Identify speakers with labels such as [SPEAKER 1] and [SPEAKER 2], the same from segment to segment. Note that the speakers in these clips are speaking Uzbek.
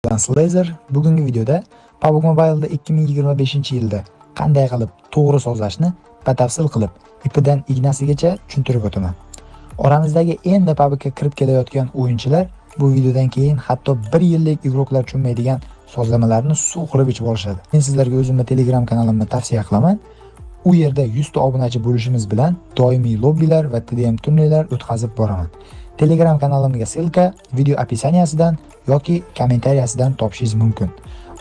[SPEAKER 1] Bilan Slazer. Bugungi videoda PUBG Mobile'da 2025-yilda qanday qilib to'g'ri sozlashni batafsil qilib, ipidan ignasigacha tushuntirib o'taman. Oramizdagi endi PUBGga kirib kelayotgan o'yinchilar bu videodan keyin hatto bir yillik игрок lar tushunmaydigan sozlamalarni suv qilib ichib olishadi. Men sizlarga o'zimni Telegram kanalimni tavsiya qilaman. U yerda 100 ta obunachi bo'lishimiz bilan doimiy lobbilar va TDM turnirlar o'tkazib boraman. Telegram kanalimga ссылка video описания sidan yoki kommentariyasidan topishingiz mumkin.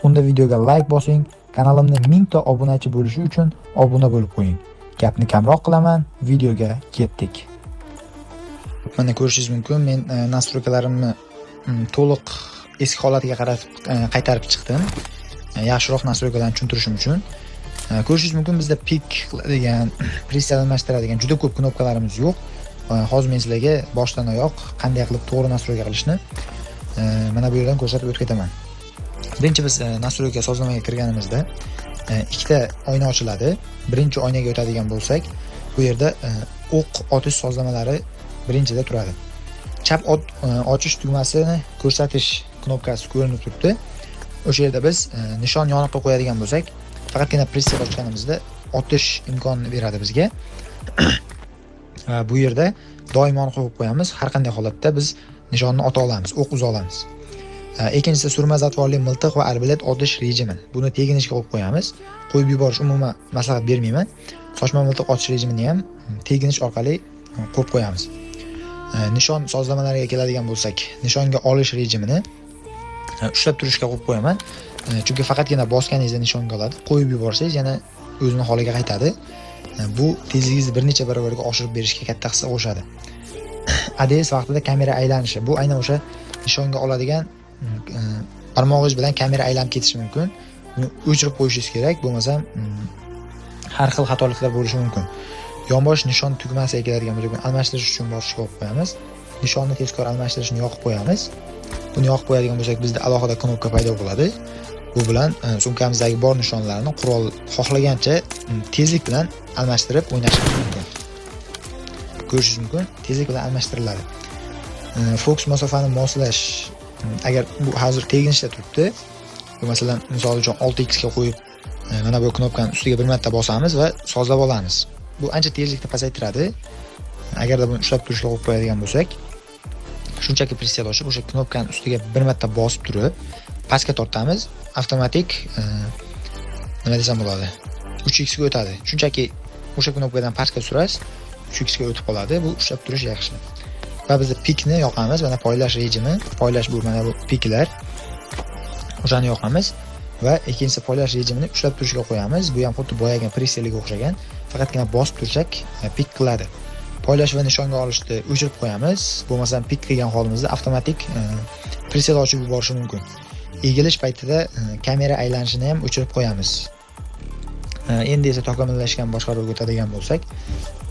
[SPEAKER 1] Unda videoga like bosing, kanalimni 1000 ta obunachi bo'lishi uchun obuna bo'lib qo'ying. Gapni kamroq qilaman, videoga ketdik. Mana, ko'rishingiz mumkin, men настройка larimni to'liq eski holatiga qaratib qaytarib chiqdim. Yaxshiroq настройка larni tushuntirishim uchun. Ko'rishingiz mumkin, bizda пик qiladigan, прицел almashtiradigan juda ko'p knopkalarimiz yo'q. Hozir men sizlarga boshdan oyoq qanday qilib to'g'ri настройка qilishni mana bu yerdan ko'rsatib o'tib ketaman. Birinchi biz настройка sozlamaga kirganimizda ikkita oyna ochiladi. Birinchi oynaga o'tadigan bo'lsak, bu yerda o'q otish sozlamalari birinchida turadi. Chap ochish tugmasini ko'rsatish knopkasi ko'rinib turibdi. O'sha yerda biz nishon yoniqqa qo'yadigan bo'lsak, faqatgina прицел ochganimizda otish imkonini beradi bizga. Va bu yerda doimo qo'yib qo'yamiz. Har qanday holatda biz nishonni ota olamiz, o'q uza olamiz. Ikkinchisi surma zatvorli miltiq va arbalet otish rejimi. Buni teginishga qo'yib qo'yamiz. Qo'yib yuborish umuman maslahat bermayman. Sochma miltiq otish rejimini ham teginish orqali qo'yib qo'yamiz. Nishon sozlamalariga keladigan bo'lsak, nishonga olish rejimini ushlab turishga qo'yib qo'yaman. Chunki faqatgina bosganingizda nishonga oladi. Qo'yib yuborsangiz, yana o'zini holiga qaytadi. Bu tezligingizni bir necha barobarga oshirib berishga katta hissa qo'shadi. ADS vaqtida kamera aylanishi. Bu aynan o'sha nishonga oladigan barmog'ingiz bilan kamera aylanib ketishi mumkin. Buni o'chirib qo'yishingiz kerak, bo'lmasam har xil xatoliklar bo'lishi mumkin. Yonbosh nishon tugmasiga keladigan bo'lsak, buni almashtirish uchun bosishga qo'yib qo'yamiz. Nishonni tezkor almashtirishni yoqib qo'yamiz. Buni yoqib qo'yadigan bo'lsak, bizda alohida knopka paydo bo'ladi. Bu bilan sumkamizdagi bor nishonlarni qurol xohlagancha tezlik bilan almashtirib o'ynashimiz mumkin. Ko'rishingiz mumkin, tezlik bilan almashtiriladi. Fokus masofani moslash, agar bu hozir teginishda turibdi. Bu masalan, misol uchun, 6x ga qo'yib, mana bu knopkani ustiga bir marta bosamiz va sozlab olamiz. Bu ancha tezlikni pasaytiradi. Agarda buni ushlab turishga qo'yib qo'yadigan bo'lsak, shunchaki прицел ochib, o'sha knopkani ustiga bir marta bosib turib, pastga tortamiz, avtomatik nima desam bo'ladi, 3x ga o'tadi. Shunchaki o'sha knopkadan pastga surasiz, 3x ga o'tib qoladi. Bu ushlab turish yaxshi. Va biz пик ni yoqamiz. Mana, poylash rejimi, poylash bu mana bu пик lar. O'shani yoqamiz va ikkinchisi poylash rejimini ushlab turishga qo'yamiz. Bu ham xuddi boyagi прицел ga o'xshagan. Faqatgina bosib tursak, пик qiladi. Poylash va nishonga olishni o'chirib qo'yamiz. Bo'lmasam пик qilgan holimizda avtomatik прицел ochib yuborishi mumkin. Egilish paytida kamera aylanishini ham o'chirib qo'yamiz. Endi esa takomillashgan boshqaruvga o'tadigan bo'lsak,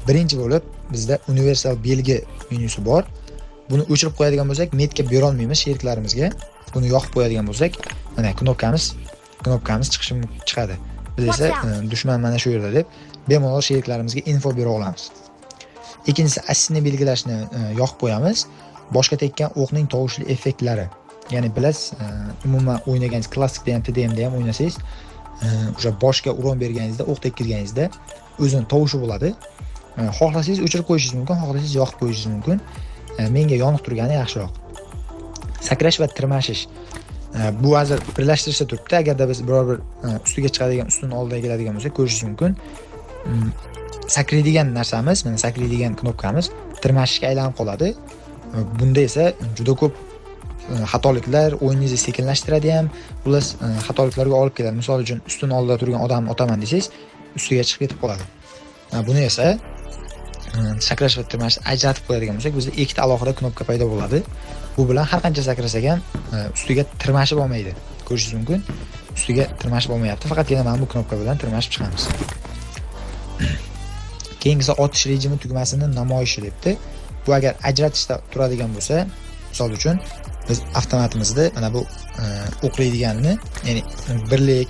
[SPEAKER 1] birinchi bo'lib bizda universal belgi menyusi bor. Buni o'chirib qo'yadigan bo'lsak, метка bera olmaymiz sheriklarimizga. Buni yoqib qo'yadigan bo'lsak, mana, knopkamiz chiqishi chiqadi. Biz esa dushman mana shu yerda deb bemalol sheriklarimizga info bera olamiz. Ikkinchisi assistni belgilashni yoqib qo'yamiz. Boshga tekkan o'qning tovushli effektlari. Ya'ni bilasiz, umuman o'ynagan klassikda ham, TDMda ham o'ynasangiz, o'sha boshga урон berganingizda, o'q tekkizganingizda o'zini tovushi bo'ladi. Xohlasangiz o'chirib qo'yishingiz mumkin, xohlasangiz yoqib qo'yishingiz mumkin. Menga yoniq turgani yaxshiroq. Sakrash va tirmashish. Bu hozir birlashtirishda turibdi. Agarda biz biror bir ustiga chiqadigan ustun oldiga keladigan bo'lsak, ko'rishingiz mumkin. Sakraydigan narsamiz, mana, sakraydigan knopkamiz tirmashishga aylanib qoladi. Bunda esa juda ko'p xatoliklar o'yiningizni sekinlashtiradi ham, xullas, xatoliklarga olib keladi. Misol uchun, ustun oldida turgan odamni otaman desangiz, ustiga chiqib ketib qoladi. Buni esa sakrash va tirmashni ajratib qo'yadigan bo'lsak, bizda ikkita alohida knopka paydo bo'ladi. Bu bilan har qancha sakrasak ham ustiga tirmashib olmaydi. Ko'rishingiz mumkin, ustiga tirmashib olmayapti. Faqatgina mana bu knopka bilan tirmashib chiqamiz. Keyingisi otish rejimi tugmasini namoyishi debdi. Bu agar ajratishda turadigan bo'lsa, misol uchun, biz avtomatimizda mana bu o'qlaydiganini, ya'ni birlik,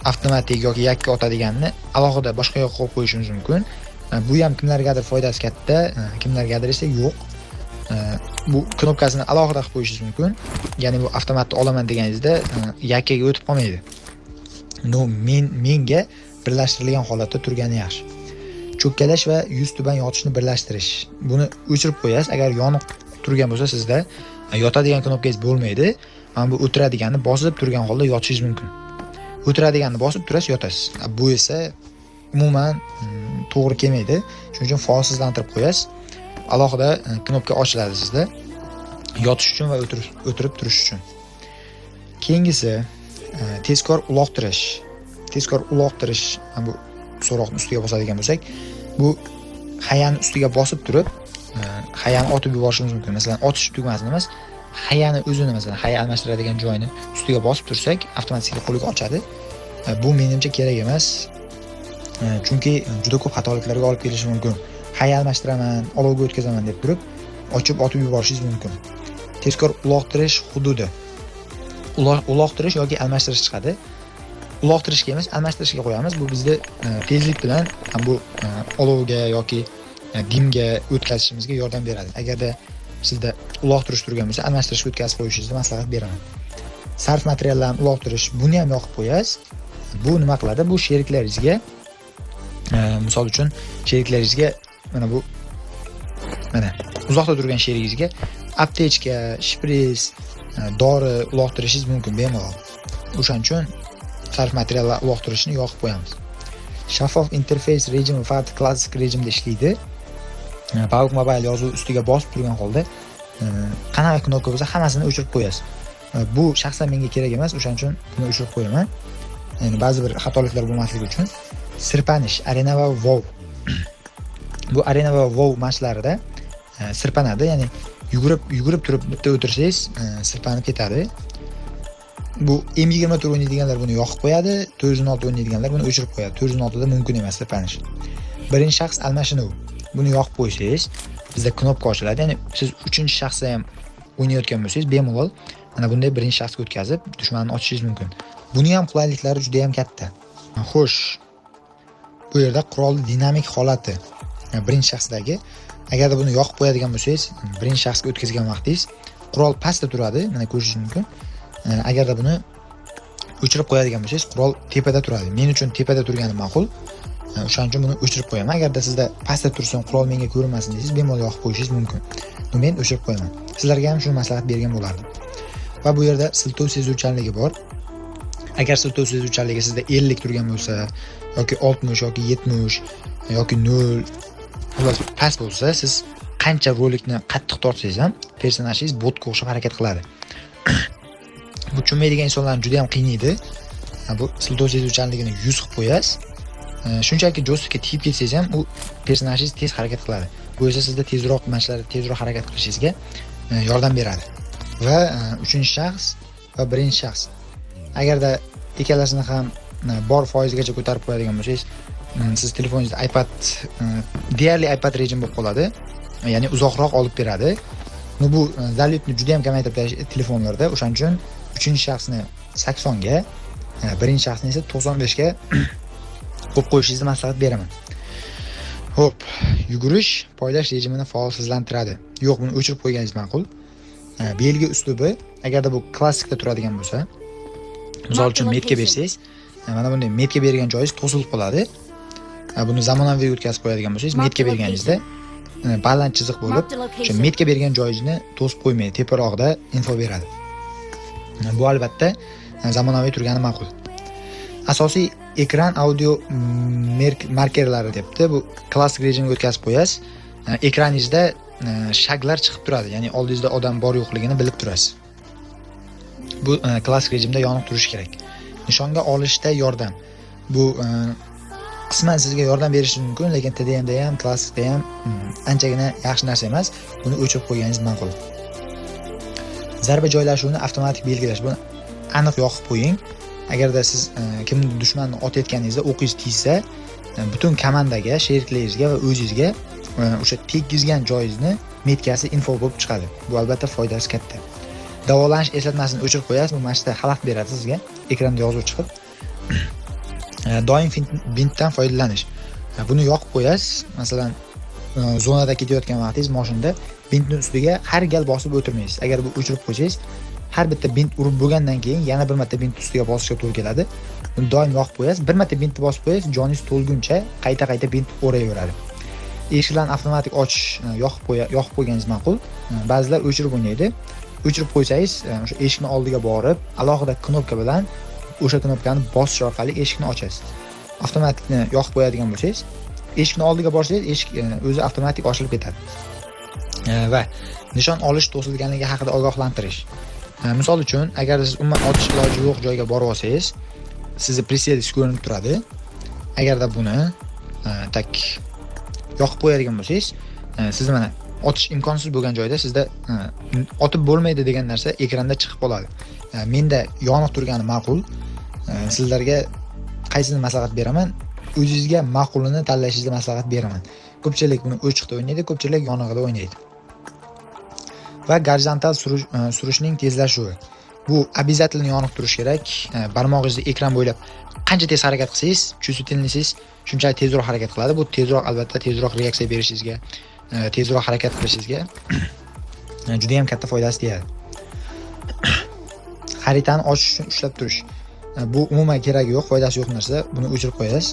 [SPEAKER 1] avtomatik yoki yakka otadiganini alohida boshqa yoqqa qo'yib qo'yishimiz mumkin. Bu ham kimlargadir foydasi katta, kimlargadir esa yo'q. Bu knopkasini alohida qilib qo'yishingiz mumkin. Ya'ni bu avtomatni olaman deganingizda yakkaga o'tib qolmaydi. Но menga birlashtirilgan holatda turgani yaxshi. Cho'kkalash va yuz tuban yotishni birlashtirish. Buni o'chirib qo'yasiz. Agar yoniq turgan bo'lsa, sizda yotadigan knopkangiz bo'lmaydi. Mana bu o'tiradiganni bosib turgan holda yotishingiz mumkin. O'tiradiganni bosib turasiz, yotasiz. Bu esa umuman to'g'ri kelmaydi. Shuning uchun faolsizlantirib qo'yasiz. Alohida knopka ochiladi sizda. Yotish uchun va o'tirib turish uchun. Keyingisi tezkor uloqtirish. Tezkor uloqtirish, mana bu so'roqni ustiga bosadigan bo'lsak, bu hayani ustiga bosib turib, hayani otib yuborishimiz mumkin. Masalan, otish tugmasini emas, hayani o'zini, masalan, haya almashtiradigan joyini ustiga bosib tursak, avtomatik qo'liga ochadi. Bu menimcha kerak emas. Chunki juda ko'p xatoliklarga olib kelishi mumkin. Haya almashtiraman, olovga o'tkazaman deb turib, ochib otib yuborishingiz mumkin. Tezkor uloqtirish hududi. Uloqtirish yoki almashtirish chiqadi. Uloqtirishga emas, almashtirishga qo'yamiz. Bu bizni tezlik bilan bu olovga yoki dimga o'tkazishimizga yordam beradi. Agarda sizda uloqtirish turgan bo'lsa, almashtirishga o'tkazib qo'yishingizni maslahat beraman. Sarf materiallarni uloqtirish, buni ham yoqib qo'yasiz. Bu nima qiladi? Bu sheriklaringizga, misol uchun, sheriklaringizga mana bu, mana uzoqda turgan sherigingizga aptechka, shpris, dori uloqtirishingiz mumkin bemalol. O'shaning uchun sarf materiallar uloqtirishni yoqib qo'yamiz. Shaffof interfeys rejimi faqat klassik rejimda ishlaydi. PUBG Mobile yozuvi ustiga bosib turgan holda qanaqa knopka bo'lsa, hammasini o'chirib qo'yasiz. Bu shaxsan menga kerak emas, o'shaning uchun buni o'chirib qo'yaman. Ya'ni ba'zi bir xatoliklar bo'lmasligi uchun. Sirpanish, arena va WoW. Bu arena va WoW matchlarida sirpanadi, ya'ni yugurib yugurib turib bitta o'tirsangiz, sirpanib ketadi. Bu M24 o'ynaydiganlar buni yoqib qo'yadi, 416 o'ynaydiganlar buni o'chirib qo'yadi. 416 da mumkin emas sirpanish. Birinchi shaxs almashinuv. Buni yoqib qo'ysangiz, bizda knopka ochiladi. Ya'ni siz uchinchi shaxsda ham o'ynayotgan bo'lsangiz, bemalol mana bunday birinchi shaxsga o'tkazib, dushmanni otishingiz mumkin. Buni ham qulayliklari juda ham katta. Xo'sh, bu yerda qurolni dinamik holati, yani birinchi shaxsdagi, agarda buni yoqib qo'yadigan bo'lsangiz, birinchi shaxsga o'tkazgan vaqtingiz qurol pastda turadi, mana ko'rishingiz mumkin. Agarda buni o'chirib qo'yadigan bo'lsangiz, qurol tepada turadi. Men uchun tepada turgani ma'qul. O'shaning uchun buni o'chirib qo'yaman. Agarda sizda pastda tursin, qurol menga ko'rinmasin desangiz, bemalol yoqib qo'yishingiz mumkin. Но men o'chirib qo'yaman. Sizlarga ham shuni maslahat bergan bo'lardim. Va bu yerda siltov sezuvchanligi bor. Agar siltov sezuvchanligi sizda 50 turgan bo'lsa yoki 60 yoki 70 yoki 0, xullas past bo'lsa, siz qancha rolikni qattiq tortsangiz ham personajingiz botga o'xshab harakat qiladi. Bu tushunmaydigan insonlarni juda ham qiynaydi. Bu siltov sezuvchanligini 100 qilib qo'yasiz. Shunchaki joystikka tegib ketsangiz ham u personajingiz tez harakat qiladi. Bu esa sizda tezroq matchlarda tezroq harakat qilishingizga yordam beradi. Va uchinchi shaxs va birinchi shaxs. Agarda ikkalasini ham bor foizgacha ko'tarib qo'yadigan bo'lsangiz, siz telefoningizda iPad, deyarli iPad rejim bo'lib qoladi. Ya'ni uzoqroq olib beradi. Но bu залип ni juda ham kamaytirib tashlaydi telefonlarda. O'shaning uchun uchinchi shaxsni 80 ga, birinchi shaxsni esa 95 ga qo'yib qo'yishingizni maslahat beraman. Xo'p, yugurish poylash rejimini faolsizlantiradi. Yo'q, buni o'chirib qo'yganingiz ma'qul. Belgi uslubi, agarda bu klassikda turadigan bo'lsa, misol uchun метка bersangiz, mana bunday метка bergan joyingiz to'silib qoladi. Buni zamonaviy o'tkazib qo'yadigan bo'lsangiz, метка berganingizda baland chiziq bo'lib,
[SPEAKER 2] Marked a
[SPEAKER 1] o'sha
[SPEAKER 2] location.
[SPEAKER 1] метка bergan joyingizni to'sib qo'ymaydi, teparoqda info beradi. Bu albatta zamonaviy turgani ma'qul. Asosiy ekran audio markerlari debdi. Bu klassik rejimga o'tkazib qo'yasiz. Ekraningizda шаг lar chiqib turadi, ya'ni oldingizda odam bor yo'qligini bilib turasiz. Bu klassik rejimda yonib turishi kerak. Nishonga olishda yordam. Bu qisman sizga yordam berishi mumkin, lekin TDMda ham, klassikda ham anchagina yaxshi narsa emas. Buni o'chirib qo'yganingiz ma'qul. Zarba joylashuvini avtomatik belgilash. Buni aniq yoqib qo'ying. Agarda siz kimni dushmanni otayotganingizda o'qingiz tegsa, butun komandaga, sheriklaringizga va o'zingizga o'sha tekkizgan joyingizni метка si info bo'lib chiqadi. Bu albatta foydasi katta. Davolanish eslatmasini o'chirib qo'yasiz. Bu mana shu xalaqit beradi sizga. Ekranda yozuv chiqib. Doim bintdan foydalanish. Buni yoqib qo'yasiz. Masalan, Zonada ketayotgan vaqtingiz mashinada bintni ustiga har gal bosib o'tirmaysiz. Agar bu o'chirib qo'ysangiz, har bitta bint urib bo'lgandan keyin yana bir marta bint ustiga bosishga to'g'ri keladi. Buni doim yoqib qo'yasiz. Bir marta bintni bosib qo'yasiz, joningiz to'lguncha qayta-qayta bint o'raveradi. Eshiklarni avtomatik ochish yoqib qo'yganingiz ma'qul. Ba'zilar o'chirib o'ynaydi. O'chirib qo'ysangiz, o'sha eshikni oldiga borib, alohida knopka bilan o'sha knopkani bosish orqali eshikni ochasiz. Avtomatikni yoqib qo'yadigan bo'lsangiz, eshikni oldiga borsangiz, eshik o'zi avtomatik ochilib ketadi. Va nishon olish to'silganligi haqida ogohlantirish. Misol uchun, agar siz umuman otish iloji yo'q joyga borib olsangiz, sizni прицел ingiz ko'rinib turadi. Agarda buni так yoqib qo'yadigan bo'lsangiz, sizni mana otish imkonsiz bo'lgan joyda sizda otib bo'lmaydi degan narsa ekranda chiqib qoladi. Menda yoniq turgani ma'qul. Sizlarga qaysini maslahat beraman? O'zingizga ma'qulini tanlashingizni maslahat beraman. Ko'pchilik buni o'chiqda o'ynaydi, ko'pchilik yonig'ida o'ynaydi. Va gorizontal surishning tezlashuvi. Bu обязательно yoniq turishi kerak. Barmog'ingizni ekran bo'ylab qancha tez harakat qilsangiz, чувствительность ingiz shunchalik tezroq harakat qiladi. Bu tezroq, albatta, tezroq reaksiya berishingizga, tezroq harakat qilishingizga juda ham katta foydasi tegadi. Xaritani ochish uchun ushlab turish. Bu umuman keragi yo'q, foydasi yo'q narsa. Buni o'chirib qo'yasiz.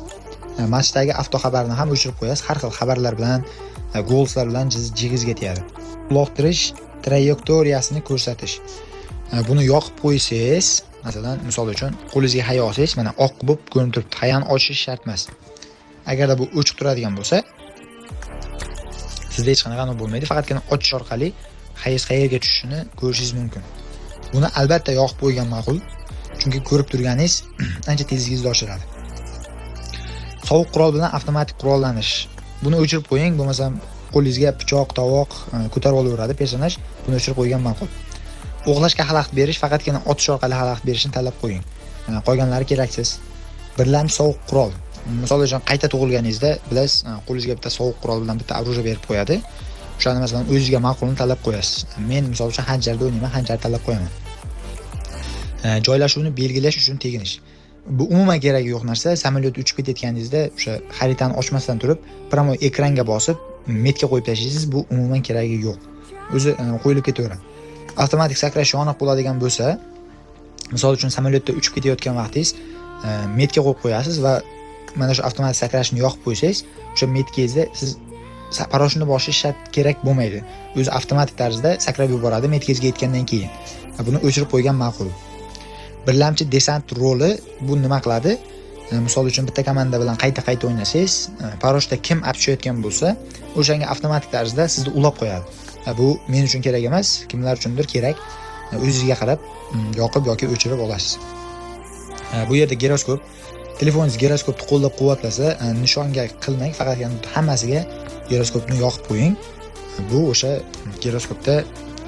[SPEAKER 1] Matchdagi avtoxabarni ham o'chirib qo'yasiz. Har xil xabarlar bilan, голос lar bilan jig'izga tegadi. Uloqtirish trayektoriyasini ko'rsatish. Buni yoqib qo'ysangiz, masalan, misol uchun qo'lingizga haya olsangiz, mana oq bo'lib ko'rinib turibdi. Hayani ochish shart emas. Agarda bu o'chiq turadigan bo'lsa, sizda hech qanaqa nima bo'lmaydi. Faqatgina ochish orqali hayangiz qayerga tushishini ko'rishingiz mumkin. Buni albatta yoqib qo'ygan ma'qul. Chunki ko'rib turganingiz ancha tezligingizni oshiradi. Sovuq qurol bilan avtomatik qurollanish. Buni o'chirib qo'ying, bo'lmasam qo'lingizga pichoq, tovoq ko'tarib olaveradi personaj. Buni o'chirib qo'ygan ma'qul. O'qlashga xalaqit berish, faqatgina otish orqali xalaqit berishni tanlab qo'ying. Qolganlari keraksiz. Birlamchi sovuq qurol. Misol uchun, qayta tug'ilganingizda, bilasiz, qo'lingizga bitta sovuq qurol bilan bitta оружие berib qo'yadi. O'shani, masalan, o'zingizga ma'qulini tanlab qo'yasiz. Men, misol uchun, xanjarda o'ynayman, xanjar tanlab qo'yaman. Joylashuvni belgilash uchun teginish. Bu umuman keragi yo'q narsa. Samolyot uchib ketayotganingizda o'sha xaritani ochmasdan turib, прямо ekranga bosib, метка qo'yib tashlaysiz. Bu umuman keragi yo'q. O'zi qo'yilib ketaveradi. Avtomatik sakrash yoniq bo'ladigan bo'lsa, misol uchun, samolyotda uchib ketayotgan vaqtingiz метка qo'yib qo'yasiz va mana shu avtomatik sakrashni yoqib qo'ysangiz, o'sha метка ngizda siz parashyutni bosish shart kerak bo'lmaydi. O'zi avtomatik tarzda sakrab yuboradi метка ngizga yetgandan keyin. Buni o'chirib qo'ygan ma'qul. Birlamchi desant roli. Bu nima qiladi? Misol uchun, bitta komanda bilan qayta-qayta o'ynasangiz, parashyutda kim olib tushayotgan bo'lsa, o'shanga avtomatik tarzda sizni ulab qo'yadi. Bu men uchun kerak emas, kimlar uchundir kerak. O'zingizga qarab yoqib yoki o'chirib olasiz. Bu yerda giroskop. Telefoningiz giroskopni qo'llab-quvvatlasa, nishonga qilmang, faqatgina hammasiga giroskopni yoqib qo'ying. Bu o'sha giroskopda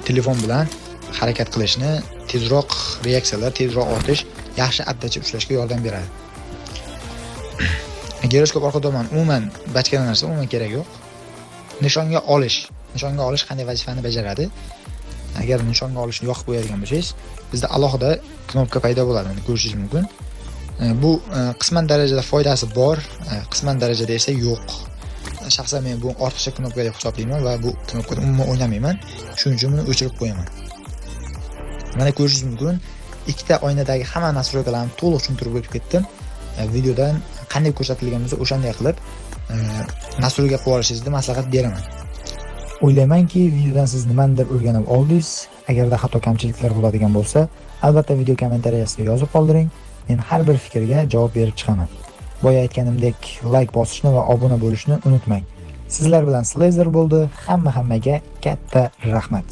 [SPEAKER 1] telefon bilan harakat qilishni, tezroq reaksiyalar, tezroq otish, yaxshi отдача ushlashga yordam beradi. Giroskop orqa tomon umuman bachkana narsa, umuman kerak yo'q. Nishonga olish. Nishonga olish qanday vazifani bajaradi? Agar nishonga olishni yoqib qo'yadigan bo'lsangiz, bizda alohida knopka paydo bo'ladi, buni ko'rishingiz mumkin. Bu qisman darajada foydasi bor, qisman darajada esa yo'q. Shaxsan men bu ortiqcha knopka deb hisoblayman va bu knopkada umuman o'ynamayman. Shuning uchun buni o'chirib qo'yaman. Mana ko'rishingiz mumkin, ikkita oynadagi hamma настройка larni to'liq tushuntirib o'tib ketdim. Videodan qanday ko'rsatilgan bo'lsa, o'shanday qilib настройка qilib olishingizni maslahat beraman. O'ylaymanki, videodan siz nimanidir o'rganib oldingiz. Agarda xato kamchiliklar bo'ladigan bo'lsa, albatta video kommentariyasiga yozib qoldiring. Men har bir fikrga javob berib chiqaman. Boya aytganimdek, like bosishni va obuna bo'lishni unutmang. Sizlar bilan Slazer bo'ldi. Hamma hammaga katta rahmat.